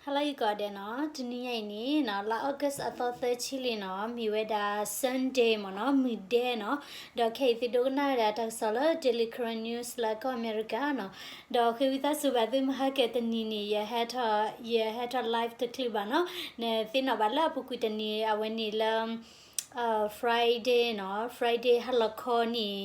ဟါလၢအဂ့ၤကိးဂၤဒဲးနီၤ, တနံၤညါအံၤန့ၣ်နီၤ လါ August အသီသၢဆံလံနီၤ, မ့ၢ်ဝဲဒၣ် Sunday မ့ၢ်နီၤ, မုၢ်ဒဲနီၤ, ဒီးခဲအံၤသုဒိကနၣ်ဝဲဒၣ်တၢ်ကစီၣ်လၢ Daily Karen News လၢကီၢ်အမဲရကၤနီၤ, ဒီးဃ့ဝံသးစူၤဘၣ်သုမဟါကတနံၤန့ၣ် ယဟဲထီၣ် ယဟဲထီၣ် live တချုးဘၣ်နီၤ, နသ့ၣ်နီၣ်ဘၣ်လၢအပူၤကွံာ်တနံၤအဝဲန့ၣ်လၢ Friday နီၤ, Friday ဟါလီၤခီန့ၣ်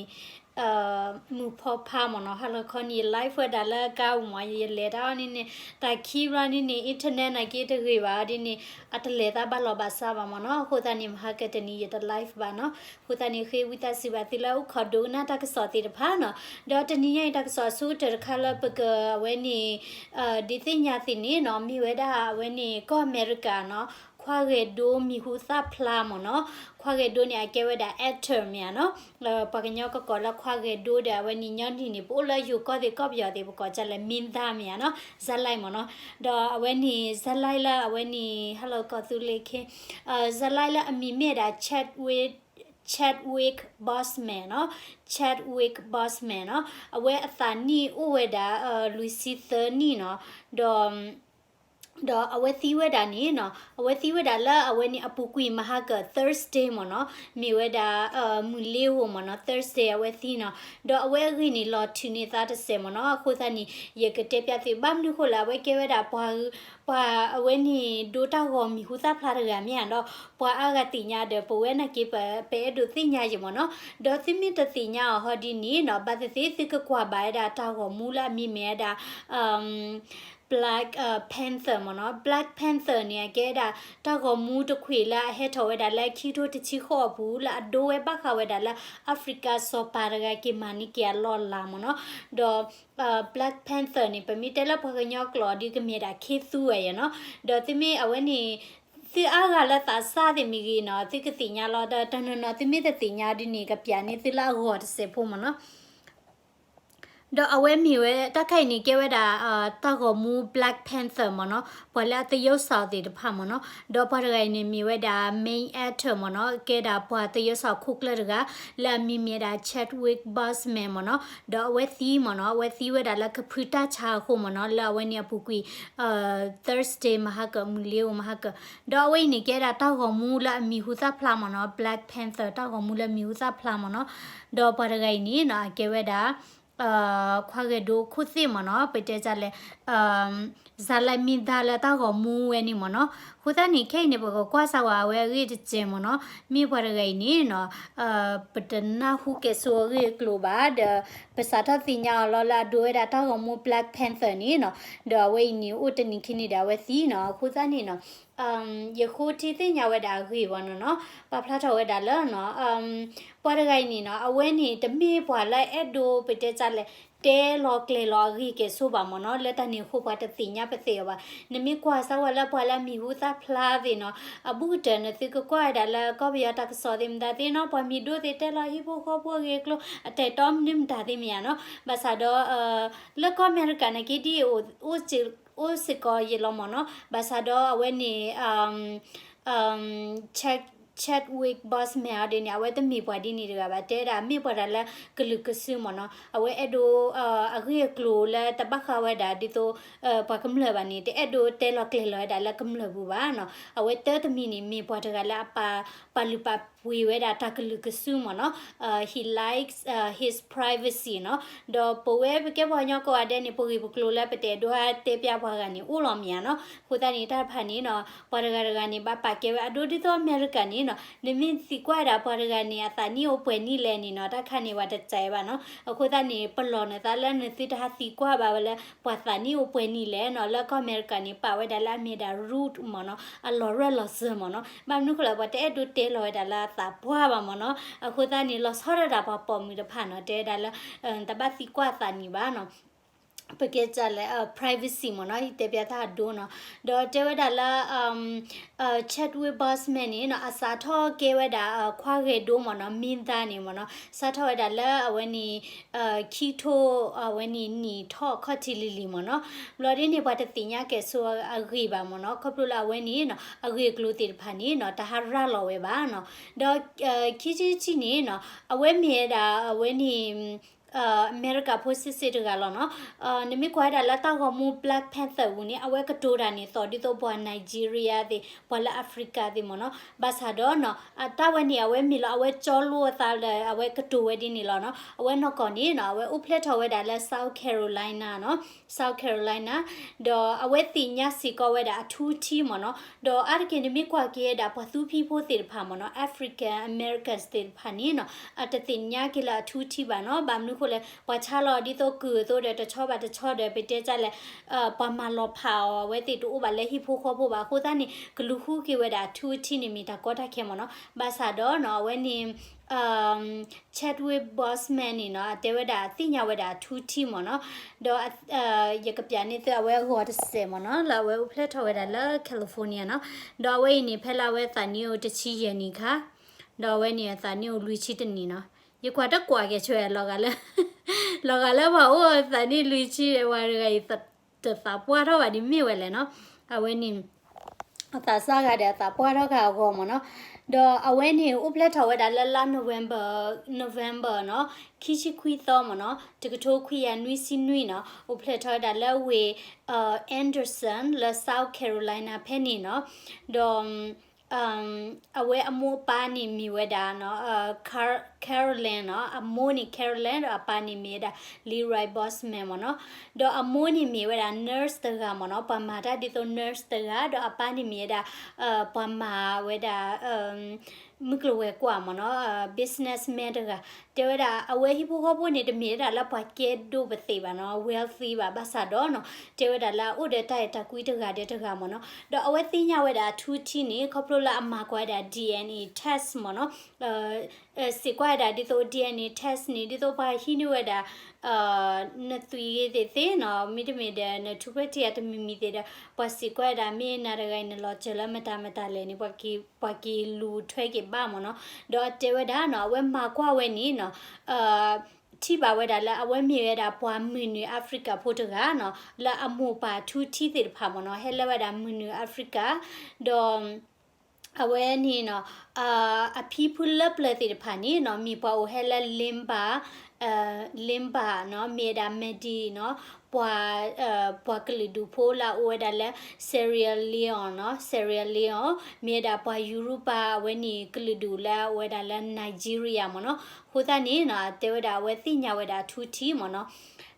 မုၢ်ဖီဖးမ့ၢ်နီၤ, ဟါလီၤခီန့ၣ် ယ live ဝဲဒၣ်လၢကါပူၤမ့ၢ်, ယလဲၤတၢ်အီၤန့ၣ်န့ၣ် တၢ်ခံဘျီန့ၣ်န့ၣ် internet နာ်က့တဂ့ၤဘၣ်ဒ်န့ၣ် အတလဲၤသးဘၣ်လီၤဘၣ်စးဘၣ်မ့ၢ်နီၤ, အဃိသတးန့ၣ် မဟါကတနံၤယတ live ဘၣ်နီၤ, အဃိသတးန့ၣ် ဃ့ဝံသးစူၤဘၣ်သုလၢအိၣ်ခိးဒိကနၣ်တၢ်ကစီၣ်သ့ၣ်တဖၣ်နီၤ, ဒီးတနံၤညါအံၤတၢ်ကစီၣ်အဆိကတၢၢ်တခါလၢပကအဝဲန့ၣ် ဒုးသ့ၣ်ညါသ့ၣ်န့ၣ်နီၤ, မ့ၢ်ဝဲဒၣ်အဝဲန့ၣ် ကီၢ်အမဲရကၤနီၤ, ခွါဂဲၤဒိမံၤဟူသၣ်ဖျါမ့ၢ်နီၤ, ခွါဂဲၤဒိန့ၣ် အကဲဝဲဒၣ် actor မ့ၢ်ဧါနီၤ, ပှၤကညီကကိးလၢခွါဂဲၤဒိဒီး အဝဲန့ၣ်ညီနုၢ်န့ၣ် ပအိၣ်လၢယိၤကီၢ်သ့ၣ်ကီၢ်ပယီၤသ့ၣ် ပကိးဒ်လၢ မင်းသား မ့ၢ်ဧါနီၤ, ဇာတ်လိုက် မ့ၢ်နီၤ, ဒီးအဝဲန့ၣ် ဇာတ်လိုက် လၢအဝဲန့ၣ် ဟါလီၤကီၢ်သူလ့ၤခ့ ဇာတ်လိုက် လၢအမံၤမ့ၢ်ဒၣ် Chadwick Chadwick Boseman နီၤ, Chadwick Boseman နီၤ, အဝဲအသးနံၣ်အိၣ်ဝဲဒၣ် လွံၢ်ဆံသၢနံၣ်နီၤ, ဒီး ဒီးအဝဲသံဝဲဒၣ်န့ၣ်နီၤ, အဝဲသံဝဲဒၣ်လၢအဝဲန့ၣ်အပူၤကွံာ်မဟါက Thursday မ့ၢ်နီၤ, မ့ၢ်ဝဲဒၣ် မုၢ်လ့ဧိၤမ့ၢ်နီၤ, Thursday အဝဲသံနီၤ, ဒီးအဝဲအဂ့ၢ်န့ၣ် လီၤထုးန့ၢ်သးတစဲးမ့ၢ်နီၤ, အဃိသတးန့ၣ် ယကတဲပျးသု ဘၣ်မနုၤဃိလဲၣ် အဝဲကဲဝဲဒၣ်ပှၤ ပှၤအဝဲန့ၣ်ဒိတၢ်ဂီၤမံၤဟူသၣ်ဖျါတဂၤမ့ၢ်ဧါ, ဒီးပှၤအါဂၤသ့ၣ်ညါဒီး ပဝဲနာ်က့ ပအဲၣ်ဒိးသ့ၣ်ညါယဲၢ်မ့ၢ်နီၤ, ဒီးသုမ့ၢ်တသ့ၣ်ညါအီၤဟီဒ်န့ၣ်နီၤ, ဘၣ်သ့ၣ်သ့ၣ်သုကကွၢ်ဘၣ်ဝဲဒၣ်တၢ်ဂီၤမူလၢအမံၤမ့ၢ်ဝဲဒၣ် Black Panther မ့ၢ်နီၤ, Black Panther န့ၣ် အကဲဝဲဒၣ်တၢ်ဂီၤမူတခွံာ်လၢအဟဲထီၣ်ဝဲဒၣ်လၢ ခံကထိတဆံဃိးအပူၤ လၢအဒိဝဲဘၣ်ဃးဝဲဒၣ်လၢ Africa စီၤပၤတဂၤက့ၤမၤန့ၢ်က့ၤအလီၢ်အလၤမ့ၢ်နီၤ, ဒီး Black Panther န့ၣ် ပမ့ၢ်တဲလၢပှၤကညီကျိာ်ဒီး ကမ့ၢ်ဒၣ်ခ့သူဝဲယဲၢ်နီၤ, ဒီးသုမ့ၢ်အဝဲန့ၣ် သုအါဂၤလၢသးစၢ်သ့ၣ်မ့ၢ်ဂ့ၤနီၤ သုကသ့ၣ်ညါလီၤ, ဒီးတနီၤနီၤသုမ့ၢ်တသ့ၣ်ညါဒ်န့ၣ် ကပျးန့ၢ်သုလၢအဂီၢ်တစဲးဖိမ့ၢ်နီၤ. ဒီးအဝဲမ့ၢ်ဝဲ တၢ်ခါအံၤန့ၣ် ကဲဝဲဒၣ် တၢ်ဂီၤမူ Black Panther မ့ၢ်နီၤ, ပှၤလၢအသရုပ်ဆောင်သ့ၣ်တဖၣ်မ့ၢ်နီၤ, ဒီးပှၤတဂၤအံၤန့ၣ် မ့ၢ်ဝဲဒၣ် main actor မ့ၢ်နီၤ, ကဲဒၣ်ပှၤသရုပ်ဆောင်ခိၣ်ကျၢၢ်တဂၤ လၢအမံၤမ့ၢ်ဒၣ် Chadwick Boseman မ့ၢ်နီၤ, ဒီးအဝဲသံမ့ၢ်နီၤ, အဝဲသံဝဲဒၣ်လၢကဖုတၢ်ဆါအဃိမ့ၢ်နီၤ, လၢအဝဲန့ၣ်အပူၤကွံာ် Thursday မဟါကၢ် မုၢ်လ့ဧိၤမဟါကၢ်, ဒီးအဝဲအံၤန့ၣ် ကဲဒၣ်တၢ်ဂီၤမူလၢအမံၤဟူသၣ်ဖျါမ့ၢ်နီၤ, Black Panther တၢ်ဂီၤမူလၢအမံၤဟူသၣ်ဖျါမ့ၢ်နီၤ, ဒီးပှၤတဂၤအံၤန့ၣ်နီၤ အကဲဝဲဒၣ် ခွါဂဲၤဒိခိၣ်သ့ၣ်မ့ၢ်နီၤ, ပတဲဒ်လဲၣ် ဇာတ်လိုက်မင်းသား လၢတၢ်ဂီၤမူဝဲန့ၣ်မ့ၢ်နီၤ, အဃိသတးန့ၣ် ခဲအံၤန့ၣ် ပကကွၢ်စၢ်ဝဲအဝဲအဂ့ၢ်တစဲးမ့ၢ်နီၤ, မ့ၢ်ပှၤတဂၤအံၤန့ၣ်နီၤ ပတနၢ်ဟူကဲၣ်ဆိအဂ့ၢ်အကျိၤဘၣ်ဒီး ပစးထီၣ်သ့ၣ်ညါအီၤလီၤလၢအဒိဝဲဒၣ်တၢ်ဂီၤမူ Black Panther န့ၣ်နီၤ, ဒီးအဝဲအံၤန့ၣ် အိၣ်တနံၤခံနံၤဒီး အဝဲသံနီၤ, အဃိသတးန့ၣ်နီၤ ယဃိထံသ့ၣ်ညါဝဲဒၣ်အဂ့ၢ်ဘၣ်နီၤနီၤ, ပာ်ဖျါထီၣ်ဝဲဒၣ်လၢနီၤ ပှၤတဂၤအံၤန့ၣ်နီၤ အဝဲန့ၣ် တမ့ၢ်ပှၤလၢအဲၣ်ဒိး ပတဲဒ်လဲၣ် တဲလီၤကျဲၤလီၤအဂ့ၢ်ကဲၣ်ဆိဘၣ်မ့ၢ်နီၤ, လၢတၢ်န့ၣ်အဃိပှၤတသ့ၣ်ညါပသ့ၣ်အီၤဘၣ်, နမ့ၢ်ကွၢ်စၢ်ဝဲလၢပှၤလၢအမံၤဟူသၣ်ဖျါသ့ၣ်နီၤ, အဘူးကတၢၢ်န့ၣ် သုကကွၢ်ဝဲဒၣ်လၢကီၢ်ပယီၤတၢ်ကစီၣ်သ့ၣ်မတၤသ့ၣ်နီၤ, ပှၤမံၤဒိၣ်သ့ၣ်တဲလီၤဟံၣ်ဖိဃီဖိအဂ့ၢ်အကျိၤ အတဲာ်တီမနုၤမတၤသ့ၣ်မ့ၢ်ဧါနီၤ, ဘၣ်ဆၣ်ဒီး လၢကီၢ်အမဲရကၤန့ၣ်က့ဒ်အံၤ အိၣ်စ့ၢ်ကီးယံာ်လီၤမ့ၢ်နီၤ, ဘၣ်ဆၣ်ဒီးအဝဲန့ၣ် Chadwick Boseman အီၤဒ်န့ၣ် အဝဲတမ့ၢ်ပှၤဒ်န့ၣ်တဂၤဘၣ်, တဲဒၣ်မ့ၢ်ပှၤတဂၤလၢကလုာ်ကစုမ့ၢ်နီၤ, အဝဲအဲၣ်ဒိး အဂ့ၢ်အကျိၤလၢတဘၣ်ဃးဝဲဒၣ်ဒ်သိး ပှၤကမျၢၢ်ဘၣ်န့ၣ် တအဲၣ်ဒိးတဲလီၤကျဲၤလီၤဝဲဒၣ်လၢကမျၢၢ်ပူၤဘၣ်နီၤ, အဝဲတၢတမံၤန့ၣ် မ့ၢ်ပှၤတဂၤလၢအပာ် ပာ်လုၢ်ပာ်ပှ့ၤဝဲဒၣ်တၢ်ကလုာ်ကစုမ့ၢ်နီၤ, he likes his privacy နီၤ, ဒီးပဝဲပကဲပှၤကညီကိးဂၤဒဲးန့ၣ် ပဂ့ၢ်ပကျိၤလၢပတအဲၣ်ဒိးတဲပျးပှၤဂၤန့ၣ် အိၣ်လီၤမ့ၢ်ဧါနီၤ, အဃိသတးန့ၣ် တၢ်တဖၣ်န့ၣ်နီၤ ပှၤတဂၤတဂၤန့ၣ် ဘၣ်ပာ်ကဲဝဲအဒိဒ်သိးအမဲရကၤန့ၣ်နီၤ, နမ့ၢ်သံကွၢ်ဝဲဒၣ်ပှၤတဂၤန့ၣ် အသးနံၣ်အိၣ်ပှဲၤနံၣ်လဲၣ်န့ၣ်နီၤ တၢ်ခါန့ၣ် ပှၤတစဲးဘၣ်နီၤ, အဃိသတးန့ၣ် ပလီၢ်နသးလၢနသုတဟးသံကွၢ်ဘၣ်ဝဲလၢ ပှၤသးနံၣ်အိၣ်ပှဲၤနံၣ်လဲၣ်နီၤ, လၢကီၢ်အမဲရကၤန့ၣ် ပာ်ဝဲဒၣ်လၢအမ့ၢ်ဒၣ် rude မ့ၢ်နီၤ, အလီၤရၢၢ်လီၤစၢၤမ့ၢ်နီၤ, ဘၣ်မနုၤဃိလဲၣ် ပှၤတအဲၣ်ဒိးတဲလီၤဝဲဒၣ်လၢအသးပှၢ်ဘၣ်မ့ၢ်နီၤ, အဃိသတးန့ၣ် လီၤဆီဒၣ်တၢ်ပှၤပိာ်မုၣ်တဖၣ်နီၤ တဲဝဲဒၣ်လၢ တဘၣ်သံကွၢ်သးနံၣ်ဘၣ်နီၤ, ပကဲဒ်လဲၣ် privacy မ့ၢ်နီၤ တဲပျးတၢ်အဒိနီၤ, ဒီးတဲဝဲဒၣ်လၢ Chadwick Boseman န့ၣ်နီၤ အစးထီၣ်ကဲဝဲဒၣ် ခွါဂဲၤဒိမ့ၢ်နီၤ မင်းသား န့ၣ်မ့ၢ်နီၤ စးထီၣ်ဝဲဒၣ်လၢအဝဲန့ၣ် ခံထိ အဝဲန့ၣ်နံၣ်ထီၣ်ခီၣ်ထံးလံၤလံၤမ့ၢ်နီၤ, ဘျီဒ်န့ၣ် ပှၤတသ့ၣ်ညါကဲၣ်ဆိအဂ့ၢ်ဘၣ်မ့ၢ်နီၤ, ခီဖျိလၢအဝဲန့ၣ်နီၤ အဂ့ၢ်အကျိၤသ့ၣ်တဖၣ်န့ၣ်နီၤ တဟးရၤလီၤဝဲဘၣ်နီၤ, ဒီး ခံဆံတဆံန့ၣ်နီၤ အဝဲမ့ၢ်ဝဲဒၣ် အဝဲန့ၣ် အမဲရကၤဖိစ့ၢ်စ့ၢ်တဂၤလီၤနီၤ. နမ့ၢ်ကွၢ်ဝဲဒၣ်လၢတၢ်ဂီၤမူ Black Panther ပူၤန့ၣ် အဝဲကတိၤတၢ်န့ၣ်သိးဒ်သိးပှၤ Nigeria သ့ၣ် ပှၤလၢ Africa သ့ၣ်မ့ၢ်နီၤ. ဘၣ်ဆၣ်ဒီးနီၤ တၢ်ဝဲန့ၣ် အဝဲမ့ၢ်လီၤ အဝဲကၠီလိအသးလၢ အဝဲကတိၤဝဲဒ်န့ၣ်လီၤနီၤ. အဝဲနီၢ်ကီၢ်န့ၣ်နီၤ အဝဲအိၣ်ဖျဲၣ်ထီၣ်ဝဲဒၣ်လၢ South Carolina နီၤ South Carolina ဒီးအဝဲသ့ၣ်ညါစ့ၢ်ကီးဝဲဒၣ်အထူအထံးမ့ၢ်နီၤ. ဒီးအါတက့ၢ်နမ့ၢ်ကွၢ်က့ၤဝဲဒၣ်ပှၤသူဖံဖိသ့ၣ်တဖၣ်မ့ၢ်နီၤ African Americans သ့ၣ်တဖၣ်န့ၣ်နီၤ အတသ့ၣ်ညါက့ၤလၢအထူအထံးဘၣ်နီၤ. ဘၣ်မနုၤဃိလဲၣ် ပှၤဆါလီၤဒ်သိးကုၢ်အသိးဒီး တဆီဘၣ်တဆီဒီး ပတဲတၢ်လဲၣ် ပှၤမၤလီၤဖးအီၤ အဝဲသ့ၣ်တအိၣ်ဘၣ်လၢဟံၣ်ဖိဃီဖိဘၣ်. အဃိသတးန့ၣ် ကလူၤဃုက့ၤဝဲဒၣ်အထူအထံးန့ၣ်မ့ၢ်တၢ်ကီတၢ်ခဲမ့ၢ်နီၤ. ဘၣ်ဆၣ်ဒီးနီၤ အဝဲန့ၣ် Chadwick Boseman န့ၣ်နီၤ အတဲဝဲဒၣ်သ့ၣ်ညါဝဲဒၣ်အထူအထံးမ့ၢ်နီၤ. ဒီး ယကပျးန့ၢ်သုအဝဲအဂီၤတစဲးမ့ၢ်နီၤ လၢအဝဲအိၣ်ဖျဲၣ်ထီၣ်ဝဲဒၣ်လၢ California နီၤ. ဒီးအဝဲအံၤန့ၣ် ဖဲလၢအဝဲသးနံၣ်အိၣ်တဆံယဲၢ်နံၣ်ခါ, ဒီးအဝဲန့ၣ်အသးနံၣ်အိၣ်လွံၢ်ဆံတနံၣ်နီၤ. ယကွၢ်တကွၢ်ကဲဆိ လီၤဂာ်လၢ လီၤဂာ်လၢပှၤအိၣ်အသးနံၣ်လွံၢ်ဆံ ပှၤတဂၤအံၤ တသးပှၢ်ထီၣ်ဘၣ်ဒ်မ့ၢ်ဝဲလဲၣ်နီၤ. အဝဲန့ၣ် အသးစၢ်ဂၤဒီးအသးပှၢ်ထီၣ်ဂၤအဂီၢ်မ့ၢ်နီၤ. ဒီးအဝဲန့ၣ်အိၣ်ဖျဲၣ်ထီၣ်ဝဲဒၣ်လၢလါ November, November နီၤ, ခံဆံခွံသီမ့ၢ်နီၤ, တကထိခွံကယၤနွံဆံနွံနီၤ, အိၣ်ဖျဲၣ်ထီၣ်ဝဲဒၣ်လၢဝ့ၢ် Anderson လၢ South Carolina ဖဲန့ၣ်နီၤ. ဒီး အဝဲအမိၢ်အပၢ်န့ၣ်မ့ၢ်ဝဲဒၣ် Carolyn နီၤ, အမိၢ်န့ၣ် Carolyn ဒီးအပၢ်န့ၣ်မ့ၢ်ဝဲဒၣ် Leroy Bossman မ့ၢ်နီၤ. ဒီးအမိၢ်န့ၣ်မ့ၢ်ဝဲဒၣ် nurse တဂၤမ့ၢ်နီၤ, ပှၤမၤတၢ်ဒ်သိး nurse တဂၤ, ဒီးအပၢ်န့ၣ်မ့ၢ်ဝဲဒၣ် ပှၤမၤဝဲဒၣ် မုၢ်ကျိၤဝဲၤကွာ်မ့ၢ်နီၤ, businessman တဂၤ. တဲဝဲဒၣ် အဝဲဟံၣ်ဖိဃီဖိန့ၣ် တမ့ၢ်ဝဲဒၣ်လၢပှၤကဲဒိၣ်ပသ့ၣ်ဘၣ်နီၤ, wealthy ဘၣ်, ဘၣ်ဆၣ်ဒီးနီၤ တဲဝဲဒၣ်လၢအအိၣ်ဒီးတၢ်အဲၣ်တၢ်ကွံတဂၤဒီးတဂၤမ့ၢ်နီၤ. ဒီးအဝဲသ့ၣ်ညါဝဲဒၣ်အထူအထံးန့ၣ် ခီဖျိလၢအမၤကွၢ်ဝဲဒၣ် DNA test မ့ၢ်နီၤ, စံးကွၢ်ဝဲဒၣ်ဒ်သိး DNA test န့ၣ် ဒ်သိးပှၤဟံးန့ၢ်ဝဲဒၣ် နသွံၣ်ဂ့ၤသ့ၣ်သ့ၣ်နီၤ, မ့တမ့ၢ်ဒီး နထူၣ်ဖျဲၣ်ထံအတမံၤမံၤသ့ၣ်ဒီး ပှၤစံးကွၢ်ဝဲဒၣ် မ့ၢ်နၤတဂၤအံၤ နလီၤစၢၤလၢမတၤမတၤလဲၣ်န့ၣ် ပှၤက့ၤလူၤထွဲက့ၤဘၣ်မ့ၢ်နီၤ. ဒီးတဲဝဲဒၣ်နီၤ အဝဲမၤကွၢ်ဝဲန့ၣ်နီၤ ထံၣ်ဘၣ်ဝဲဒၣ်လၢအဝဲမ့ၢ်ဝဲဒၣ်ပှၤမုၢ်နုာ် Africa ဖိတဂၤနီၤ, လၢအမိၢ်ပၢ်ထူထံးသ့ၣ်တဖၣ်မ့ၢ်နီၤ ဟဲလၢဝဲဒၣ်မုၢ်နုာ် Africa, ဒီး အဝဲန့ၣ်နီၤ အဖံဖုလၢပျၢၤသ့ၣ်တဖၣ်န့ၣ်နီၤ မ့ၢ်ပှၤအိၣ်ဟဲလၢ Limbaugh, Limbaugh နီၤ, မ့ၢ်ဝဲဒၣ် Madi နီၤ, ပှၤ ပှၤကလုာ်ဒူၣ်ဖိလၢအအိၣ်ဝဲဒၣ်လၢ Sierra Leone နီၤ, Sierra Leone မ့ၢ်ဝဲဒၣ်ပှၤယူရပၤ အဝဲန့ၣ်ကလုာ်ဒူၣ်လၢအအိၣ်ဝဲဒၣ်လၢ Nigeria မ့ၢ်နီၤ. အဃိသတးန့ၣ်နီၤ အတဲဝဲဒၣ်အဝဲသ့ၣ်ညါဝဲဒၣ်အထူအထံးမ့ၢ်နီၤ.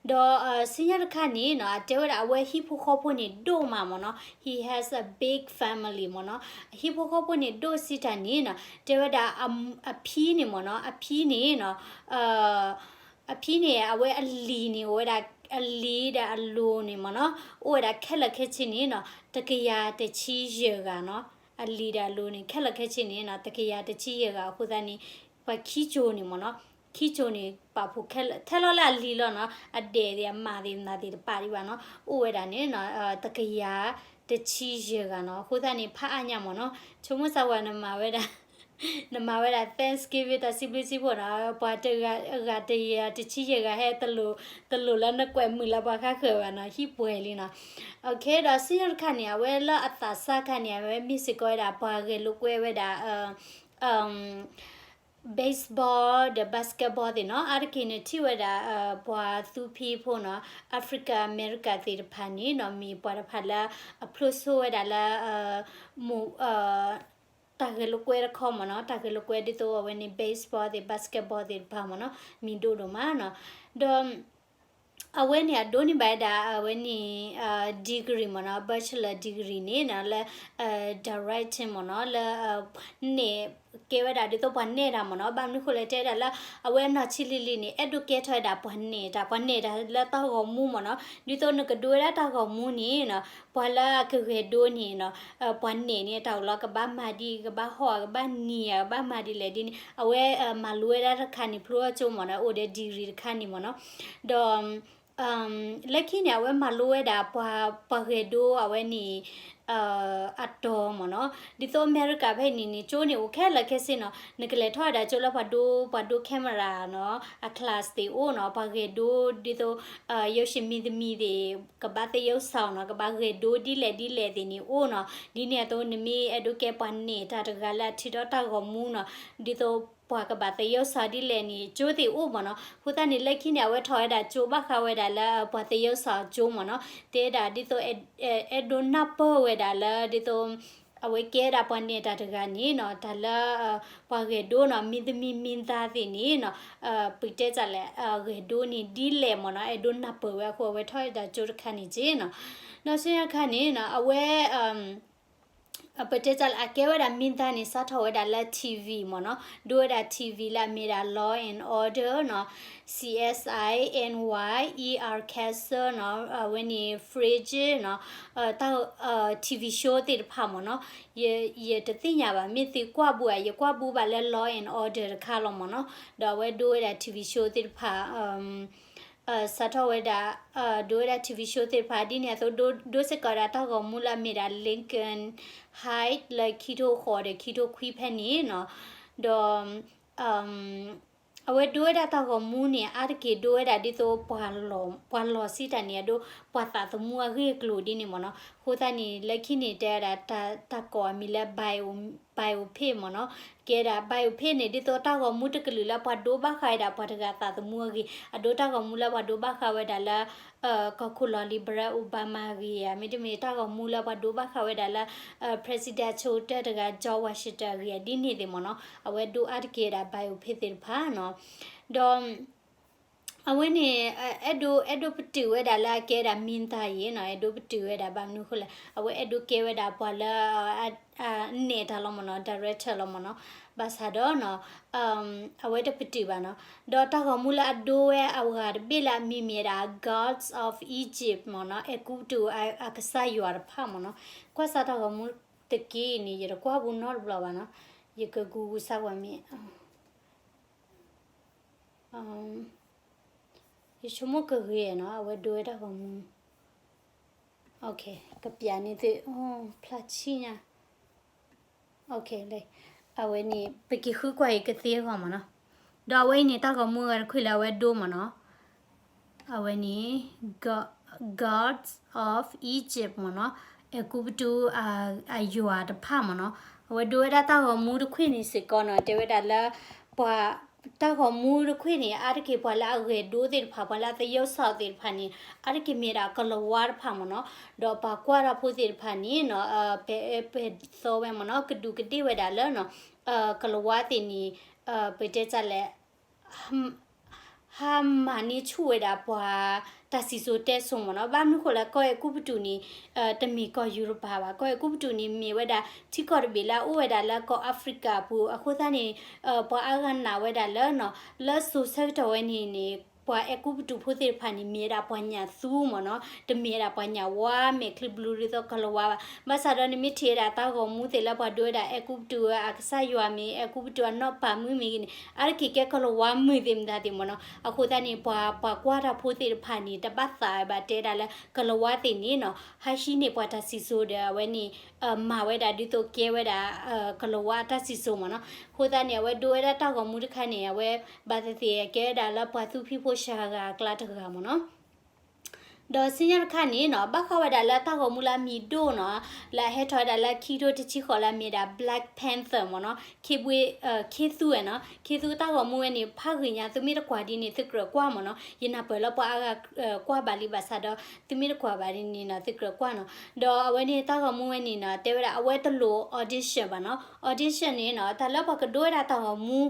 ဒီးစံၣ်ညီၣ်တခါန့ၣ်နီၤ အတဲဝဲဒၣ်အဝဲဟံၣ်ဖိဃီဖိန့ၣ်ဒိၣ်မးမ့ၢ်နီၤ, he has a big family မ့ၢ်နီၤ. အဟံၣ်ဖိဃီဖိန့ၣ်ဒိၣ်စံးတၢ်န့ၣ်နီၤ တဲဝဲဒၣ် အဖံန့ၣ်မ့ၢ်နီၤ, အဖံန့ၣ်နီၤ အဖံန့ၣ် အဝဲအလံၤန့ၣ် အိၣ်ဝဲဒၣ် အလံၤဒီးအလိၤန့ၣ်မ့ၢ်နီၤ အိၣ်ဝဲဒၣ်ခဲလၢာ်ခဲဆ့န့ၣ်နီၤ တကယၤတဆံယဲၢ်ဂၤနီၤ. အလံၤဒီးအလိၤန့ၣ် ခဲလၢာ်ခဲဆ့န့ၣ်နီၤ တကယၤတဆံယဲၢ်ဂၤ. အဃိသတးန့ၣ် ပှၤခံကၠိန့ၣ်မ့ၢ်နီၤ, ခံကၠိန့ၣ် ပာ်ဖှိၣ်ခဲလၢာ် ထဲလီၤလၢအလံၤလီၤနီၤ, အဒဲၣ်သ့ၣ်အမးသ့ၣ်မနုၤသ့ၣ်တပာ်ဒံးဘၣ်နီၤ, အိၣ်ဝဲဒၣ်န့ၣ်နီၤ တကယၤတဆံယဲၢ်ဂၤနီၤ. အဃိသတးန့ၣ် ဖးအါညါမ့ၢ်နီၤ, ဆိကမိၣ်စၢ်ဝဲနမၤဝဲဒၣ် နမၤဝဲဒၣ် Thanksgiving တၢ်စံးဘျုးစံးဖှိၣ်နီၤ, ပှၤတဂၤ အဂၤတယၤတဆံယဲၢ်ဂၤဟဲ တလိၣ်လၢနကွဲးမုာ်လၢပှၤဃါဃၢၤဘၣ်နီၤ, ဟံၣ်ပှဲၤလံနီၤ. အဃိဒီးစံၣ်ညီၣ်တခါန့ၣ် အဝဲလၢအသးစၢ်ခါန့ၣ် အဝဲမ့ၢ်စ့ၢ်ကီးဝဲဒၣ် ပှၤဂဲၤလိာ်ကွဲဝဲဒၣ် baseball ဒီး basketball သ့ၣ်နီၤ. အါတက့ၢ်န့ၣ်ထံၣ်ဝဲဒၣ် ပှၤသူဖံဖိနီၤ, African American သ့ၣ်တဖၣ်န့ၣ်နီၤ မ့ၢ်ပှၤတဖၣ်လၢ အဖျိဆိဝဲဒၣ်လၢ မိၢ် တၢ်ဂဲၤလိာ်ကွဲတခီမ့ၢ်နီၤ, တၢ်ဂဲၤလိာ်ကွဲဒ်သိးအဝဲန့ၣ် baseball သ့ၣ် basketball သ့ၣ်တဖၣ်မ့ၢ်နီၤ, မ့ၢ်ဒိၣ်ဒိၣ်မးနီၤ. ဒီး အဝဲန့ၣ်အဒိးန့ၢ်ဘၣ်ဝဲဒၣ် အဝဲန့ၣ် degree မ့ၢ်နီၤ, bachelor degree န့ၣ်နီၤ လၢ directing မ့ၢ်နီၤ, လၢ နဲၣ် ကဲဝဲဒၣ်ဒ်သိးပှၤနဲၣ်တၢ်မ့ၢ်နီၤ. ဘၣ်မနုၤဃိလဲၣ်တဲဝဲဒၣ်လၢ အဝဲနီၢ်ဆံးလံၤလံၤန့ၣ် အဲၣ်ဒိးကဲထီၣ်ဝဲဒၣ်ပှၤနဲၣ်တၢ်, ပှၤနဲၣ်တၢ်လၢတၢ်ဂီၤမူမ့ၢ်နီၤ. ဒ်သိးနကဒိဝဲဒၣ်တၢ်ဂီၤမူန့ၣ်နီၤ, ပှၤလၢအကဂဲၤဒိန့ၣ်နီၤ, ပှၤနဲၣ်န့ၣ်တၢ်အိၣ်လီၤ ကဘၣ်မၤဒ်အံၤ, ကဘၣ်ဟီၣ်, ကဘၣ်နံၤဧါ, ကဘၣ်မၤဒ်လဲၣ်ဒ်န့ၣ်, အဝဲမၤလိဝဲဒၣ်တခါန့ၣ် ဖျိထီၣ်ကၠိမ့ၢ်နီၤ, အိၣ်ဒီး degree တခါန့ၣ်မ့ၢ်နီၤ. ဒီး လၢခံန့ၣ် အဝဲမၤလိဝဲဒၣ် ပှၤဂဲၤဒိအဝဲန့ၣ် အတီၤမ့ၢ်နီၤ. ဒ်သိးအမဲရကၤဖဲန့ၣ်န့ၣ် ကၠိန့ၣ်အိၣ်ခဲလၢာ်ခဲဆ့နီၤ. နကလဲၤထီၣ်ဝဲဒၣ်ကၠိလၢပှၤဒိ ပှၤဒိ camera နီၤ, အ class သ့ၣ်အိၣ်နီၤ, ပှၤဂဲၤဒိဒ်သိး ရုပ်ရှင်မင်းသမီး သ့ၣ် ကဘၣ်သရုပ်ဆောင်နီၤ, ကဘၣ်ဂဲၤဒိဒ်လဲၣ်ဒ်လဲၣ်သ့ၣ်န့ၣ်အိၣ်နီၤ. ဒ်န့ၣ်အသိး နမ့ၢ်အဲၣ်ဒိးကဲပှၤနဲၣ်တၢ်တဂၤလၢအထုးထီၣ်တၢ်ဂီၤမူနီၤ, ဒ်သိး ပှၤကဘၣ်သယုၢ်စီၤဒ်လဲၣ်န့ၣ် ကၠိသ့ၣ်အိၣ်မ့ၢ်နီၤ. အဃိသတးန့ၣ် လၢခံန့ၣ် အဝဲထီၣ်ဝဲဒၣ်ကၠိဘၣ်ဃးဝဲဒၣ်လၢ ပှၤသယုၢ်စီၤကၠိမ့ၢ်နီၤ. တဲဒၣ်ဒ်သိး အဲၣ်ဒိးနၢ်ပၢၢ်ဝဲဒၣ်လၢ ဒ်သိး အဝဲကဲဒၣ်ပှၤနဲၣ်တၢ်တဂၤန့ၣ်နီၤ, တၢ်လၢ ပှၤဂဲၤဒိနီၤ, မင်းသမီးမင်းသားသ့ၣ်န့ၣ်နီၤ, ပတဲတၢ်လဲၣ် ဂဲၤဒိန့ၣ် ဒ်လဲၣ်မ့ၢ်နီၤ, အဲၣ်ဒိးနၢ်ပၢၢ်ဝဲအဃိ အဝဲထီၣ်ဝဲဒၣ်ကၠိတခါန့ၣ်က့နီၤ. ဒီးဆူညါတခါန့ၣ်နီၤ အဝဲ ပတဲတၢ်လၢအကဲဝဲဒၣ်မင်းသားန့ၣ် စးထီၣ်ဝဲဒၣ်လၢ ထံၣ်ဝံၣ် မ့ၢ်နီၤ, ဒိဝဲဒၣ် ထံၣ်ဝံၣ် လၢအမ့ၢ်ဒၣ် Law and Order နီၤ, C S I, N Y, E R Castle နီၤ, အဝဲန့ၣ် Frasier နီၤ, တၢ် ထံၣ်ဝံၣ် show သ့ၣ်တဖၣ်မ့ၢ်နီၤ. ယတသ့ၣ်ညါဘၣ် မ့ၢ်သုကွၢ်ဘူးဧါ, ယကွၢ်ဘူးဘၣ်လၢ Law and Order တခါလီၤမ့ၢ်နီၤ. ဒီးအဝဲဒိဝဲဒၣ် ထံၣ်ဝံၣ် show သ့ၣ်တဖၣ် စးထီၣ်ဝဲဒၣ် ဒိဝဲဒၣ် ထံၣ်ဝံၣ် show သ့ၣ်တဖၣ် ဒ်န့ၣ်အသိး ဒိစ့ၢ်ကီးဒၣ်တၢ်ဂီၤမူလၢအမ့ၢ်ဒၣ် Lincoln Heights လၢခံထိဃိးဒီးခံထိခွံဖဲန့ၣ်နီၤ. ဒီး အဝဲဒိဝဲဒၣ်တၢ်ဂီၤမူန့ၣ် အါတက့ၢ်ဒိဝဲဒၣ်ဒ်သိး ပှၤလီၢ်စံးတၢ်န့ၣ် အဒိ ပှၤသးသမူအဂ့ၢ်အကျိၤဒ်န့ၣ်မ့ၢ်နီၤ. အဃိသတးန့ၣ် လၢခံန့ၣ် တဲဝဲဒၣ် တၢ်ကိးအမံၤလၢ bio biopic မ့ၢ်နီၤ. ကဲဒၣ် biopic န့ၣ် ဒ်သိးတၢ်ဂီၤမူတကလုာ်လၢပှၤဒိဘၣ်ဃးဝဲဒၣ်ပှၤတဂၤသးသမူအဂ့ၢ်, အဒိတၢ်ဂီၤမူလၢပှၤဒိဘၣ်ဃးဝဲဒၣ်လၢ ကီၢ်ခိၣ်လီၢ်လံၤ Barack Obama အဂ့ၢ်ဧါ, မ့တမ့ၢ်တၢ်ဂီၤမူလၢပှၤဒိဘၣ်ဃးဝဲဒၣ်လၢ president အဆိကတၢၢ်တဂၤ George Washington အဂ့ၢ်ဧါ ဒ်န့ၣ်သ့ၣ်မ့ၢ်နီၤ. အဝဲဒိအါတက့ၢ်ဝဲဒၣ် biopic သ့ၣ်တဖၣ်နီၤ. ဒီး အဝဲန့ၣ် အဲၣ်ဒိး အဲၣ်ဒိးပတုာ်ဝဲဒၣ်လၢအကဲဒၣ်မင်းသားယ့ၣ်နီၤ, အဲၣ်ဒိးပတုာ်ဝဲဒၣ် ဘၣ်မနုၤအဃိလဲၣ်, အဝဲအဲၣ်ဒိးကဲဝဲဒၣ်ပှၤလၢ နဲၣ်တၢ်လီၤမ့ၢ်နီၤ, director လီၤမ့ၢ်နီၤ. ဘၣ်ဆၣ်ဒီး အဝဲတပတုာ်ဘၣ်နီၤ. ဒီးတၢ်ဂီၤမူလၢအဒိဝဲအဂၤတဘ့ၣ်လၢအမံၤမ့ၢ်ဒၣ် Gods of Egypt မ့ၢ်နီၤ, အဲၤကူပတူးအကစၢ်ယွၤတဖၣ်မ့ၢ်နီၤ. ကွၢ်စးတၢ်ဂီၤမူတက့ၢ်န့ၣ် ယတကွၢ်ဘူးနီတဘျီဘၣ်နီၤ. ယက Google စၢ်ကွၢ်မ့ၢ် ယဆိကမိၣ်ကဂ့ၤနီၤ, အဝဲဒိဝဲတၢ်ဂီၤမူ. ကပျးန့ၢ်သု, ဖျါဆံညါ. အဝဲန့ၣ် ပက့ၤဃုကွၢ်အံၤကသ့အဂီၢ်မ့ၢ်နီၤ. ဒီးအဝဲအံၤန့ၣ် တၢ်ဂီၤမူအဂၤတခွံလၢအဝဲဒိမ့ၢ်နီၤ. အဝဲန့ၣ် Gods of Egypt မ့ၢ်နီၤ, အဲၤကူပတူးအယွၤတဖၣ်မ့ၢ်နီၤ. အဝဲဒိဝဲဒၣ်တၢ်ဂီၤမူတခွံန့ၣ်စ့ၢ်ကီးနီၤ, တဲဝဲဒၣ်လၢ ပှၤ တၢ်ဂီၤမူတခွံန့ၣ် အါတက့ၢ်ပှၤလၢအဂဲၤဒိသ့ၣ်တဖၣ် ပှၤလၢအသယုၢ်စီၤသ့ၣ်တဖၣ်န့ၣ် အါတက့ၢ်မ့ၢ်ဒၣ်ကလၤဝါတဖၣ်မ့ၢ်နီၤ. ဒီးပှၤကွၢ်တၢ်ဖိသ့ၣ်တဖၣ်န့ၣ်နီၤ, ပအဲၣ်ပသီဝဲမ့ၢ်နီၤ, ကဒူးကဒ့ၣ်ဝဲဒၣ်လၢ ကလၤဝါသ့ၣ်န့ၣ် ပတဲတၢ်လဲၣ် ဟးမၤန့ၢ်ဆူၣ်ဝဲဒၣ်ပှၤ တၢ်စံၣ်စိၤတဲစိၤမ့ၢ်နီၤ. ဘၣ်မနုၤဃိလၢကီၢ်အဲၤကူပတူးန့ၣ် တမ့ၢ်ကီၢ်ယူရပၤဘၣ်. ကီၢ်အဲၤကူပတူးန့ၣ် မ့ၢ်ဝဲဒၣ်ထံကီၢ်တဘ့ၣ်လၢအအိၣ်ဝဲဒၣ်လၢကီၢ်အၤဖရံကၤအပူၤ. အဃိသတးန့ၣ် ပှၤအါဂၤနာ်ဝဲဒၣ်လၢ လၢစိၤဆၢကတီၢ်ဝဲန့ၣ်န့ၣ် ပှၤအဲၤကူပတူးဖိသ့ၣ်တဖၣ်န့ၣ် မ့ၢ်ဝဲဒၣ်ပှၤညၣ်သူမ့ၢ်နီၤ, တမ့ၢ်ဝဲဒၣ်ပှၤညၣ်ဝါမဲာ်ချံဘျူးဒ်သိးကလၤဝါဘၣ်. ဘၣ်ဆၣ်ဒီးနမ့ၢ်ထံၣ်ဝဲဒၣ်တၢ်ဂီၤမူသ့ၣ်လၢပှၤဒိဝဲဒၣ်အဲၤကူပတူးအကစၢ်ယွၤမ့ၢ် အဲၤကူပတူးအနီၢ်ပၤမုၣ်မ့ၢ်ဂ့ၤန့ၣ် အါတက့ၢ်ကဲကလၤဝါမုၣ်သ့ၣ်မတၤသ့ၣ်မ့ၢ်နီၤ. အဃိသတးန့ၣ် ပှၤ ပှၤကွၢ်တၢ်ဖိသ့ၣ်တဖၣ်န့ၣ် တဘၣ်သးဝဲဘၣ်တဲဒၣ်လၢ ကလၤဝါသ့ၣ်န့ၣ်နီၤ ဟးဟံးန့ၢ်ပှၤတၢ်စံၣ်စိၤဒီး အဝဲန့ၣ် မၤဝဲဒၣ်ဒ်သိးကဲဝဲဒၣ် ကလၤဝါအတၢ်စံၣ်စိၤမ့ၢ်နီၤ. အဃိသတးန့ၣ် အဝဲဒိဝဲဒၣ်တၢ်ဂီၤမူတခါန့ၣ် အဝဲဘၣ်သ့ၣ်သ့ၣ်ကဲဝဲဒၣ်လၢပှၤသူဖံးဖိစှၤဂၤအကျါတဂၤမ့ၢ်နီၤ. ဒီးဆူညါတခါန့ၣ်နီၤ ဘၣ်ဃးဝဲဒၣ်လၢတၢ်ဂီၤမူလၢအမံၤဒိၣ်နီၤ လၢအဟဲထီၣ်ဝဲဒၣ်လၢခံထိတဆံဃိးလၢအမ့ၢ်ဒၣ် Black Panther မ့ၢ်နီၤ, ခ့ဘှ့ ခ့သူဝဲနီၤ, ခ့သူတၢ်ဂီၤမူဝဲန့ၣ် ဖးဂ့ၤညါ သုမ့ၢ်တကွၢ်ဒ်န့ၣ် သုကြၢးကွၢ်မ့ၢ်နီၤ, ယနၢ်ပၢၢ်လၢပှၤအါဂၤကွၢ်ဘၣ်လံဘၣ်ဆၣ်ဒီး သုမ့ၢ်တကွၢ်ဘၣ်ဒ်န့ၣ်နီၤ သုကြၢးကွၢ်နီၤ. ဒီးအဝဲန့ၣ်တၢ်ဂီၤမူဝဲန့ၣ်နီၤ တဲဝဲဒၣ်အဝဲတလိၣ် audition ဘၣ်နီၤ, audition န့ၣ်နီၤ တၢ်လၢပှၤကဒိဝဲဒၣ်တၢ်ဂီၤမူ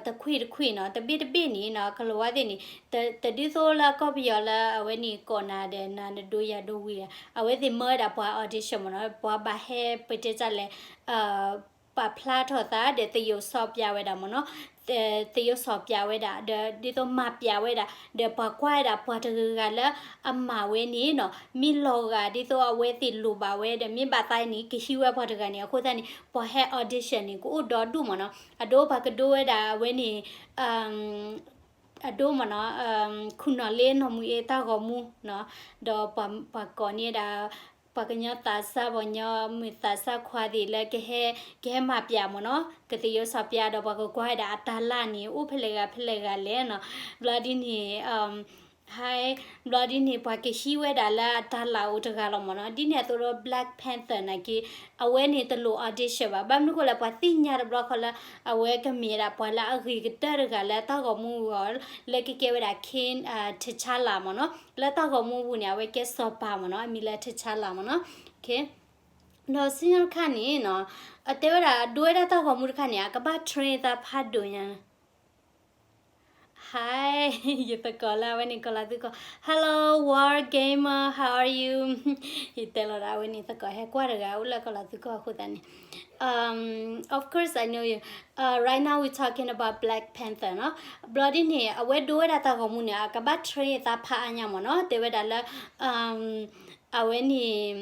တခွံတခွံနီၤ, တဘ့ၣ်တဘ့ၣ်န့ၣ်နီၤ ကလၤဝါသ့ၣ်န့ၣ် တဒ်သိးလၢကီၢ်ပယီၤလၢအဝဲန့ၣ်ကိးနၤဒီးနၤနဒိယၤဒိဝံၤဒီး အဝဲသ့ၣ်မၢဝဲဒၣ်ပှၤ audition မ့ၢ်နီၤ, ပှၤဘၣ်ဟဲပတဲတၢ်လဲၣ် ပာ်ဖျါထီၣ်သးဒီးသယုၢ်စီၤပျးဝဲဒၣ်မ့ၢ်နီၤ, သယုၢ်စီၤပျးဝဲဒၣ် ဒီးဒ်သိးမၤပျးဝဲဒၣ် ဒီးပှၤကွၢ်ဝဲဒၣ်ပှၤတဂၤဂၤလၢအမၤဝဲန့ၣ်နီၤ မ့ၢ်လီၤဂာ်ဒ်သိးအဝဲသ့ၣ်လိၣ်ဘၣ်ဝဲဒီး မ့ၢ်ဘၣ်သးန့ၣ် ကဟံးဝဲပှၤတဂၤန့ၣ် အဃိသတးန့ၣ် ပှၤဟဲ audition န့ၣ် ကအိၣ်ဒီဒူၣ်မ့ၢ်နီၤ, အဒိပှၤကဒိဝဲဒၣ်အဝဲန့ၣ် အဒိမ့ၢ်နီၤ ခူၣ်နီၣ်လ့နီၢ်မုၢ်အ့တၢ်ဂီၤမူနီၤ, ဒီးပှၤကိးန့ၢ်ဒၣ် ပှၤကညီသးစၢ် ပှၤကညီမုၣ်သးစၢ်ခွါသ့ၣ်လၢ ကဟဲမၤပျးမ့ၢ်နီၤ, ကသယုၢ်စီၤပျးဒီးပှၤကကွၢ်ဝဲဒၣ်အတၢ်လၢ်န့ၣ် အိၣ်ဖဲလဲၣ်ဂၤဖဲလဲၣ်ဂၤလဲၣ်နီၤ, ဘျီဒ်န့ၣ် အ ဟဲ ဘျီဒ်န့ၣ် ပှၤကဟံးဝဲဒၣ်လၢအတၢ်လၢအိၣ်တဂၤလီၤမ့ၢ်နီၤ. ဒ်န့ၣ်အသိးဒီး Black Panther နာ်က့ အဝဲန့ၣ်တလိၣ် audition ဘၣ်. ဘၣ်မနုၤဃိလဲၣ် ပှၤသ့ၣ်ညါတဘျီဃီလ၁ အဝဲကမ့ၢ်ဒၣ်ပှၤလၢအဂ့ၤကတၢၢ်တဂၤလၢတၢ်ဂီၤမူအဂီၢ် လၢကကဲဝဲဒၣ် King T'Challa မ့ၢ်နီၤ. လၢတၢ်ဂီၤမူပူၤန့ၣ် အဝဲကဲစီၤပၤမ့ၢ်နီၤ. အမံၤလၢ T'Challa မ့ၢ်နီၤ. ဒီးစံၣ်ညီၣ်တခါန့ၣ်နီၤ အတဲဝဲဒၣ်ဒိဝဲဒၣ်တၢ်ဂီၤမူတခါန့ၣ် အကဘၣ် train အသးဖးဒိၣ်ညါ Hi ယသကိးလၢအဝဲန့ၣ်ကီၤလၤသူကီၢ် Hello War Gamer, how are you? ယတဲလီၤဒၣ်အဝဲန့ၣ်သကိးဟဲကွၢ်တဂၤအိၣ်လၢကီၤလၤသူကီၢ်အဃိသတးန့ၣ် Of course I know you. Right now we talking about Black Panther နီၤ. ဘျီဒ်န့ၣ် အဝဲဒိဝဲဒၣ်တၢ်ဂီၤမူန့ၣ် အကဘၣ် train အသးဖးအါညါမ့ၢ်နီၤ. တဲဝဲဒၣ်လၢ အဝဲန့ၣ်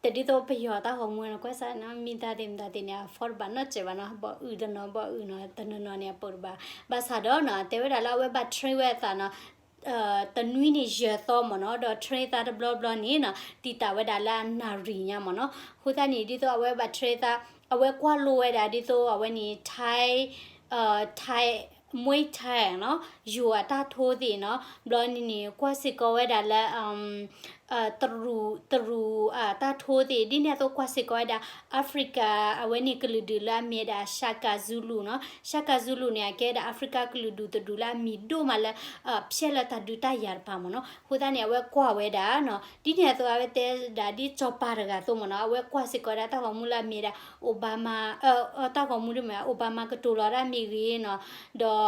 တဒ်သိးပယီၤတၢ်ဂီၤမူနီၤ ကွၢ်စၢ်နီၤ မံသးသ့ၣ်မတၤသ့ၣ်န့ၣ် အ afford တဘၣ်နီတစဲးဘၣ်နီၤ ဘီၣ်အုၣ်တနီၤ ဘီၣ်အုၣ်နီၤ တနီၤနီၤန့ၣ် အပိာ်တဘၣ် ဘၣ်ဆၣ်ဒီးနီၤ တဲဝဲဒၣ်လၢအဝဲဘၣ် train ဝဲအသးနီၤ တနွံန့ၣ်ယဲၢ်သီမ့ၢ်နီၤ ဒီး train သးတဘျီဘျီန့ၣ်နီၤ တံာ်တာ်ဝဲဒၣ်လၢအနၣ်ရံၣ်ညါမ့ၢ်နီၤ အဃိသတးန့ၣ် ဒ်သိးအဝဲဘၣ် train သး အဝဲကွၢ်လိဝဲဒၣ်ဒ်သိးအဝဲန့ၣ် Thai Thai Muay Thai နီၤ ယိၤအတၢ်ထိသ့ၣ်နီၤ ဘျီန့ၣ်န့ၣ် ကွၢ်စ့ၢ်ကီးဝဲဒၣ်လၢ တရူး တရူးတၢ်ထိသ့ၣ် ဒ်န့ၣ်အသိးကွၢ်စ့ၢ်ကီးဝဲဒၣ် Africa အဝဲန့ၣ်ကလုာ်ဒူၣ်လၢအမ့ၢ်ဒၣ် Shaka Zulu နီၤ Shaka Zulu န့ၣ် အကဲဒၣ် Africa ကလုာ်ဒူၣ်တဒူၣ်လၢအမံၤဒိၣ်မးလၢ ဖျဲၣ်လၢတၢ်ဒုးတၢ်ယၤတပၤမ့ၢ်နီၤ အဃိသတးန့ၣ် အဝဲကွၢ်ဝဲဒၣ်နီၤ ဒ်န့ၣ်အသိးအဝဲတဲဒၣ်ဒ်စီၤပၤတဂၤအသိးမ့ၢ်နီၤ အဝဲကွၢ်စ့ၢ်ကီးဒၣ်တၢ်ဂီၤမူလၢအမ့ၢ်ဒၣ် Obama တၢ်ဂီၤမူဒ်မ့ၢ် Obama ကတိၤလီၤဒၣ်မ့ၢ်ဂ့ၤနီၤ ဒီး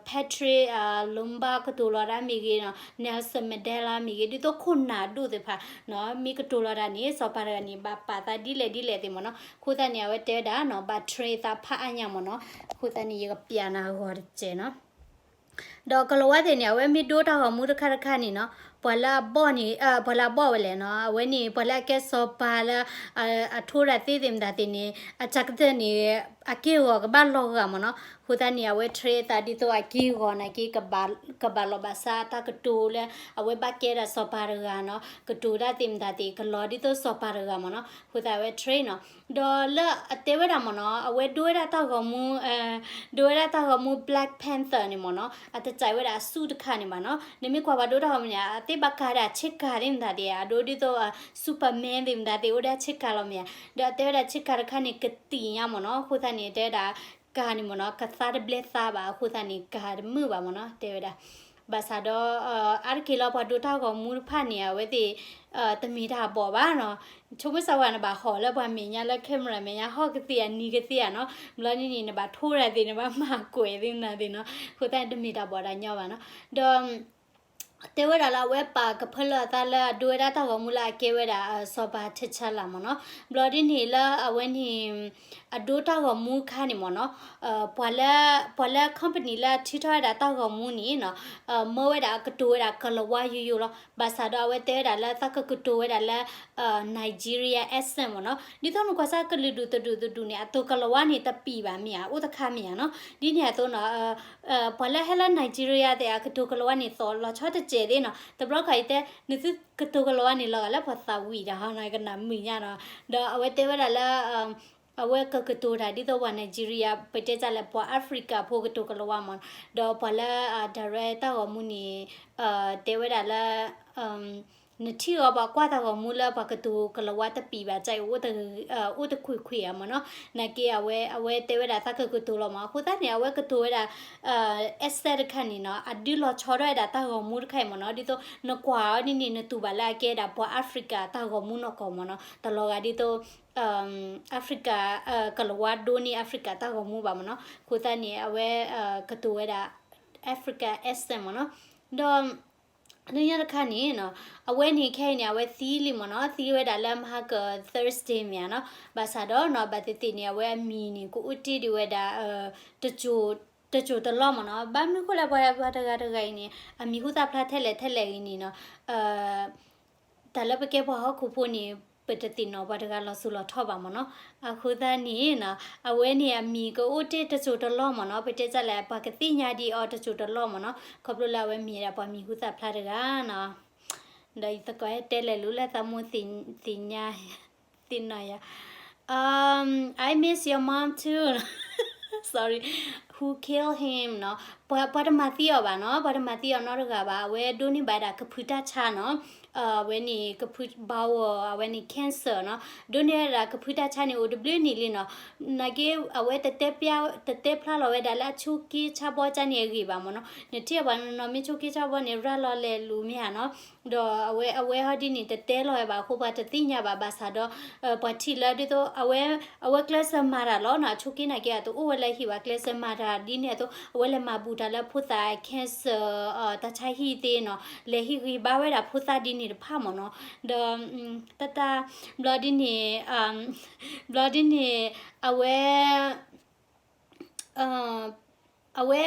Patrice Lumumba ကတိၤလီၤဒၣ်မ့ၢ်ဂ့ၤနီၤ Nelson Mandela မ့ၢ်ဂ့ၤ ဒ်သိးခိၣ်နၢ်ဒိၣ်သ့ၣ်တဖၣ်နီၤ မ့ၢ်ကတိၤလီၤဒၣ်န့ၣ် စီၤပၤတဂၤန့ၣ် ဘၣ်ပာ်သးဒ်လဲၣ်ဒ်လဲၣ်သ့ၣ်မ့ၢ်နီၤ အဃိသတးန့ၣ် အဝဲတဲဝဲဒၣ်နီၤ ဘၣ် train သးဖးအါညါမ့ၢ်နီၤ အဃိသတးန့ၣ် ယကပျးနၤအဂီၤတစဲးနီၤ ဒီးကလၤဝါသ့ၣ်န့ၣ် အဝဲမ့ၢ်ဒိတၢ်ဂီၤမူတခါတခါန့ၣ်နီၤ ပှၤလၢအဘီၣ်န့ၣ် ပှၤလၢအဘီၣ်ဝဲလဲၣ်နီၤ အဝဲန့ၣ် ပှၤလၢအကဲစီၤပၤလၢ အထိဒၣ်သ့သ့ၣ်မတၤသ့ၣ်န့ၣ် အစှၤကတၢၢ်န့ၣ် အက့ၢ်အဂီၤကဘၣ်လီၤဂာ်မ့ၢ်နီၤ အဃိသတးန့ၣ် အဝဲ train အသးဒ်သိးအက့ၢ်အဂီၤနာ်က့ ကဘၣ်လီၤဘၣ်စးတၢ်ကတိၤလၢ အဝဲဘၣ်ကဲဒၣ်စီၤပၤတဂၤနီၤ ကတိၤတၢ်သ့ၣ်မတၤသ့ၣ် ကလီၤဒ်သိးစီၤပၤတဂၤမ့ၢ်နီၤ အဃိသတးအဝဲ train နီၤ ဒီးလၢအတဲဝဲဒၣ်မ့ၢ်နီၤ အဝဲဒိဝဲဒၣ်တၢ်ဂီၤမူ ဒိဝဲဒၣ်တၢ်ဂီၤမူ Black Panther န့ၣ်မ့ၢ်နီၤ အတစဲးဝဲဒၣ်အစုတခါန့ၣ်ဘၣ်နီၤ နမ့ၢ်ကွၢ်ပှၤဒိတၢ်ဂီၤမူန့ၣ် အသ့ၣ်ဘၣ်ကၤဒၣ်ဆ့ကၤသ့ၣ်မတၤသ့ၣ် အဒိဒ်သိး Superman သ့ၣ်မတၤသ့ၣ် အိၣ်ဒၣ်ဆ့ကၤလီၤမ့ၢ်ဧါ ဒီးအတဲဝဲဒၣ်ဆ့ကၤတခါန့ၣ် ကသံၣ်ညါမ့ၢ်နီၤ အဃိသတးန့ၣ် တဲဝဲဒၣ် ကၤန့ၣ်မ့ၢ်နီၤ ကသါတဘျဲသါဘၣ် အဃိသတးန့ၣ် ကၤတမုာ်ဘၣ်မ့ၢ်နီၤ တဲဝဲဒၣ် ဘၣ်ဆၣ်ဒီး အါတက့ၢ်လၢပှၤဒိတၢ်ဂီၤမူတဖၣ်န့ၣ် အဝဲသ့ၣ် တမ့ၢ်တၢ်ဘီၣ်ဘၣ်နီၤ ဆိကမိၣ်စၢ်ဝဲနဘၣ်ဟီၣ်လၢပှၤမဲာ်ညါလၢ camera မဲာ်ညါ ဟီၣ်ကသ့အနံၤကသ့ဧါနီၤ ဘျီန့ၣ်န့ၣ် နဘၣ်ထိရၤသ့ၣ် နဘၣ်မၤကွဲးသ့ၣ်မနုၤသ့ၣ်နီၤ အဃိသတးန့ၣ် တမ့ၢ်တၢ်ဘီၣ်တၢ်ညီဘၣ်နီၤ ဒီး တဲဝဲဒၣ်လၢအဝဲပာ်ကဖၢလၢအသးလၢအဒိဝဲဒၣ်တၢ်ဂီၤမူလၢအကဲဝဲဒၣ် စီၤပၤ T'Challa မ့ၢ်နီၤ. ဘျီဒ်န့ၣ်လၢအဝဲန့ၣ် အဒိတၢ်ဂီၤမူခါန့ၣ်မ့ၢ်နီၤ, ပှၤလၢ ပှၤလၢ company လၢအထုးထီၣ်ဝဲဒၣ်တၢ်ဂီၤမူန့ၣ်နီၤ, မၢဝဲဒၣ်အကတိၤဝဲဒၣ်ကလၤဝါယိယိလီၤ. ဘၣ်ဆၣ်ဒီးအဝဲတဲဝဲဒၣ်လၢသးကကတိၤဝဲဒၣ်လၢ Nigeria accent မ့ၢ်နီၤ. ဒ်သိးနကွၢ်စၢ်ကလုာ်ဒူၣ်တဒူၣ်တဒူၣ်န့ၣ် အတိၤကလၤဝါန့ၣ်တပံၤဘၣ်မ့ၢ်ဧါ, အိၣ်တခါမ့ၢ်ဧါနီၤ. ဒ်န့ၣ်အသိးနီၤ ပှၤလၢဟဲလၢ Nigeria သ့ၣ် အကတိၤကလၤဝါန့ၣ် သီၣ်လီၤဆီတစဲးသ့နီၤ. တဘျီခီအံၤတဲ နသုကတိၤကလၤဝါန့ၣ် လီၤဂာ်လၢပှၤသးဝံၣ်တၢ်ဟီနီၤ ကနၣ်မုာ်ညါနီၤ. ဒီးအဝဲတဲဝဲဒၣ်လၢ အဝဲကကတိၤတၢ်ဒ်သိးပှၤ Nigeria ပတဲတၢ်လၢပှၤ Africa ဖိကတိၤကလၤဝါမ့ၢ်နီၤ. ဒီးပှၤလၢ direct တၢ်ဂီၤမူန့ၣ် တဲဝဲဒၣ်လၢ နထံၣ်အီၤပှၤကွၢ်တၢ်ဂီၤမူလၢပှၤကတိၤကလၤဝါတပံၤဘၣ် ကအိၣ်တခွံခွံဧါမ့ၢ်နီၤ. နာ်က့အဝဲ အဝဲတဲဝဲဒၣ်သးကကတိၤလီၤမ့ၢ်. အဃိသတးန့ၣ် အဝဲကတိၤဝဲဒၣ် accent တခါန့ၣ်နီၤ အဒုးလီၤဆီထီၣ်ဝဲဒၣ်တၢ်ဂီၤမူတခါအံၤမ့ၢ်နီၤ. ဒ်သိးနကွၢ်အီၤဒ်န့ၣ် နတူၢ်ဘၣ်လၢအကဲဒၣ်ပှၤ Africa တၢ်ဂီၤမူနီၢ်ကီၢ်မ့ၢ်နီၤ. တလီၤဂာ်ဒ်သိး Africa ကလၤဝါဒိန့ၢ် Africa တၢ်ဂီၤမူဘၣ်မ့ၢ်နီၤ. အဃိသတးန့ၣ် အဝဲကတိၤဝဲဒၣ် Africa accent မ့ၢ်နီၤ. ဒီး လၢညါတခါန့ၣ်နီၤ အဝဲန့ၣ်ခဲအံၤန့ၣ် အဝဲသံလံမ့ၢ်နီၤ. သံဝဲဒၣ်လၢမဟါက Thursday မ့ၢ်ဧါနီၤ. ဘၣ်ဆၣ်ဒီးနီၤ ဘၣ်သ့ၣ်သ့ၣ်န့ၣ် အဝဲအမံၤန့ၣ် ကအိၣ်တ့ၢ်ဒံးဝဲဒၣ် တစိၤတလီၢ်မ့ၢ်နီၤ. ဘၣ်မနုၤဃိလဲၣ် ပှၤတဂၤတဂၤအံၤန့ၣ် အမံၤဟူသၣ်ဖျါထဲလဲၣ်ထဲလဲၣ်အံၤန့ၣ်နီၤ တၢ်လၢပကဲပှၤဟီၣ်ခိၣ်ဖိန့ၣ် ပတသ့ၣ်နီၣ်ပှၤတဂၤလီၤစိၤလီၤထီဘၣ်မ့ၢ်နီၤ. အဃိသတးန့ၣ်နီၤ အဝဲန့ၣ်အမံၤကအိၣ်တ့ၢ်တစိၤတလီၢ်မ့ၢ်နီၤ. ပတဲတၢ်လဲၣ် ပှၤကသ့ၣ်ညါဒံးအီၤတစိၤတလီၢ်မ့ၢ်နီၤ. ခီဖျိလၢအဝဲမ့ၢ်ဒၣ်ပှၤမံၤဟူသၣ်ဖျါတဂၤနီၤ. ဒီးယသကိးဟဲတဲလဲၤလူၤလၢသးမိၢ်သ့ၣ်ညါ သ့ၣ်နီၣ်ယၤ I miss your mom too. sorry, who killed him နီၤ. ပှၤ ပှၤတမၤသံအီၤဘၣ်နီၤ, ပှၤတမၤသံအီၤနီတဂၤဘၣ်. အဝဲဒိးန့ၢ်ဘၣ်ဝဲဒၣ်ကဖုတၢ်ဆါနီၤ. အဝဲန့ၣ်ကဖု bowel အဝဲန့ၣ် cancer နီၤ. ဒိးန့ၢ်ဝဲဒၣ်ကဖုတၢ်ဆါန့ၣ် အိၣ်တဘျုးနံၣ်လံနီၤ. နာ်က့ အဝဲတတဲဖျါ တတဲဖျါလီၤဝဲဒၣ်လၢအဆိးက့ဆါဘီကၢ်န့ၣ်အဂ့ၢ်ဘၣ်မ့ၢ်နီၤ. နထံၣ်ဘၣ်နီၤ မ့ၢ်ဆိးက့ဆါဘီန့ၣ် ရၤလီၤလဲၤလူၤမ့ၢ်ဧါနီၤ. ဒီးအဝဲ အဝဲဟီဒ်န့ၣ် တတဲလီၤဝဲဘၣ်အဃိ ပှၤတသ့ၣ်ညါဘၣ် ဘၣ်ဆၣ်ဒီး ပှၤထံၣ်လၢဒ်သိး အဝဲ အဝဲကျဲးစၢးမၤတၢ်လီၤနီၤ. အဆိးက့နာ်က့ အတအိၣ်ဝဲလၢဟံၣ်ဘၣ် ကျဲးစၢးမၤတၢ်ဒ်န့ၣ်အသိး အဝဲလဲၤမၤဘူးတၢ်လၢဖိသၣ် cancer တၢ်ဆါဟံၣ်သ့နီၤ. လဲၤဟံးဂံၢ်ဘါဝဲဒၣ်ဖိသၣ်ဒ်န့ၣ်တဖၣ်မ့ၢ်နီၤ. ဒီး တၢ်တၢ် ဘျီဒ်န့ၣ် ဘျီဒ်န့ၣ် အဝဲ အဝဲ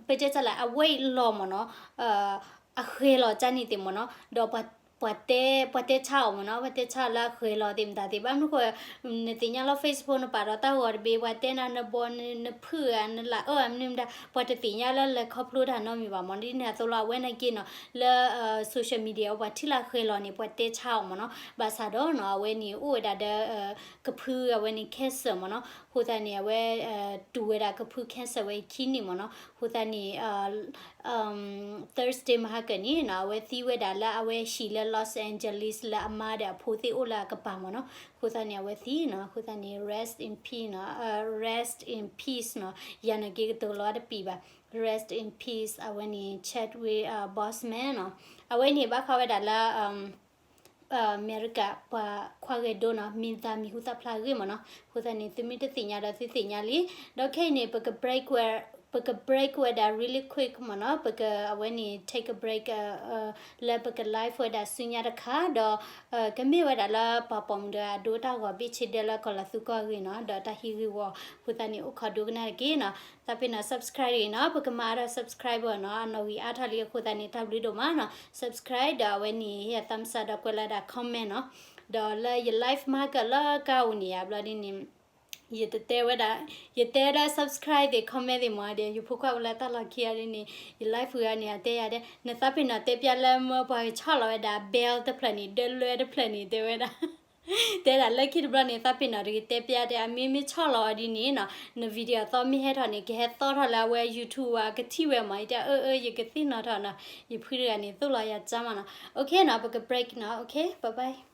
ပတဲတၢ်လဲၣ် အဝဲအံၤလီၤမ့ၢ်နီၤ. အဃဲၤလီၤကၢ်န့ၣ်သ့ၣ်မ့ၢ်နီၤ. ဒီးပှၤ ပှၤတဲ ပှၤတဲဆါအီၤမ့ၢ်နီၤ. ပှၤတဲဆါအီၤလၢအဃဲၤလီၤသ့ၣ်မတၤသ့ၣ် ဘၣ်မနုၤဃိ နသ့ၣ်ညါလၢ Facebook နပာ်ဒီးတၢ်ဂီၤတဘ့ၣ် ပှၤတဲနၤ နဘီ နဖုၣ်ဧါ နလၢအၢဧါ မနုၤမတၤ ပှၤတသ့ၣ်ညါလၢလဲၤခီဖျိတၢ်နီတမံၤဘၣ်မ့ၢ်နီၤ. ဒ်န့ၣ်အသိးလီၤ အဝဲနာ်က့နီၤ လၢ social media ပှၤထံၣ်လၢအဃဲၤလီၤန့ၣ် ပှၤတဲဆါအီၤမ့ၢ်နီၤ. ဘၣ်ဆၣ်ဒီးနီၤ အဝဲန့ၣ်အိၣ်ဝဲဒၣ်ဒီး ကဖုအဝဲန့ၣ် cancer မ့ၢ်နီၤ. အဃိသတးန့ၣ် အဝဲ တူၢ်ဝဲဒၣ်ကဖု cancer ဝဲအခံန့ၣ်မ့ၢ်နီၤ. အဃိသတးန့ၣ် Thursday မဟါကၢန့ၣ်နီၤ အဝဲသံဝဲဒၣ်လၢအဝဲဟံၣ်လၢ Los Angeles လၢအမါဒီးအဖိသ့ၣ်အိၣ်လၢအကပၤမ့ၢ်နီၤ. အဃိသတးန့ၣ် အဝဲသံနီၤ. အဃိသတးန့ၣ် rest in peace နီၤ, rest in peace နီၤ. ယၤန့ၣ်က့ၤကတိၤလီၤတပံၤဘၣ်. Rest in peace အဝဲန့ၣ် Chadwick Boseman နီၤ. အဝဲန့ၣ်ဘၣ်ဃးဝဲဒၣ်လၢ အမဲရကၤ ပှၤခွါဂဲၤဒိနီၤ မ့ၢ်သးမံၤဟူသၣ်ဖျါအဂ့ၢ်မ့ၢ်နီၤ. အဃိသတးန့ၣ် သုမ့ၢ်တသ့ၣ်ညါဒီးသုသ့ၣ်ညါလံ. ဒီးခဲအံၤန့ၣ် ပက break ဝဲ ပက break ဝဲဒၣ် really quick မ့ၢ်နီၤ. ပက အဝဲန့ၣ် take a break လၢပက live ဝဲဒၣ်ဆူညါတခါ ဒီး ကမ့ၢ်ဝဲဒၣ်လၢပှၤပိာ်မုၣ်တဂၤအဒိတၢ်ဂီၤဘ့ၣ်ဆ့ဒဲလၢကီၢ်လီၤသူကီၢ်ဂ့ၢ်နီၤ ဒီးတၢ်ဟံးဂ့ၢ်ဝီ အဃိသတးန့ၣ် အိၣ်ခိးဒိကနၣ်တက့ၢ်နီၤ. သးပ့ၤနီၤ subscribe တဂ့ၤနီၤ ပကမၤအါထီၣ် subscriber နီၤ အနီၣ်ဂံၢ်အါထီၣ်လံအဃိသတးန့ၣ် တၢ်ဘျုးဒိၣ်မးနီၤ subscribe ဒီးအဝဲန့ၣ် hit thumbs up ဒီးကွဲးလီၤဒၣ် comment နီၤ ဒီးလၢယ live မၤကၢၢ်လၢကါအိၣ်န့ၣ် အဘျီဒ်န့ၣ် ယတတဲဝဲဒၣ် ယတဲဒၣ် subscribe သ့ၣ် comment သ့ၣ်မ့ၢ်ဒီး ယဖိခွါအိၣ်လၢတၢ်လီၢ်ခံအီၤဒ်န့ၣ် ယ live ဝံၤအီၤန့ၣ် အတဲယၤဒဲး နသးပ့ၤနီၤတဲပျၢ်လၢမၢပှၤကဆီၣ်လီၤဝဲဒၣ် bell တဖျၢၣ်န့ၣ် ဒၢလွဲတဖျၢၣ်န့ၣ် တဲဝဲဒၣ် တဲဒၣ်လၢခံတဘျီန့ၣ် သးပ့ၤနီၤတဂ့ၤတဲပျၢ်တဲ အမ့ၢ်မ့ၢ်ဆီၣ်လီၤအီၤဒ်န့ၣ်နီၤ န video သီမ့ၢ်ဟဲထီၣ်န့ၣ် ကဟဲသီထီၣ်လၢအဝဲ YouTube ဝဲကထံၣ်ဝဲမး ယတဲအၢအၢ ယကသ့ၣ်နီၣ်ထီၣ်နီၤ ယဖုတဂၤန့ၣ် သိၣ်လီၤယၤကၢ်မးနီၤ okay နီၤ ပက break နီၤ okay bye bye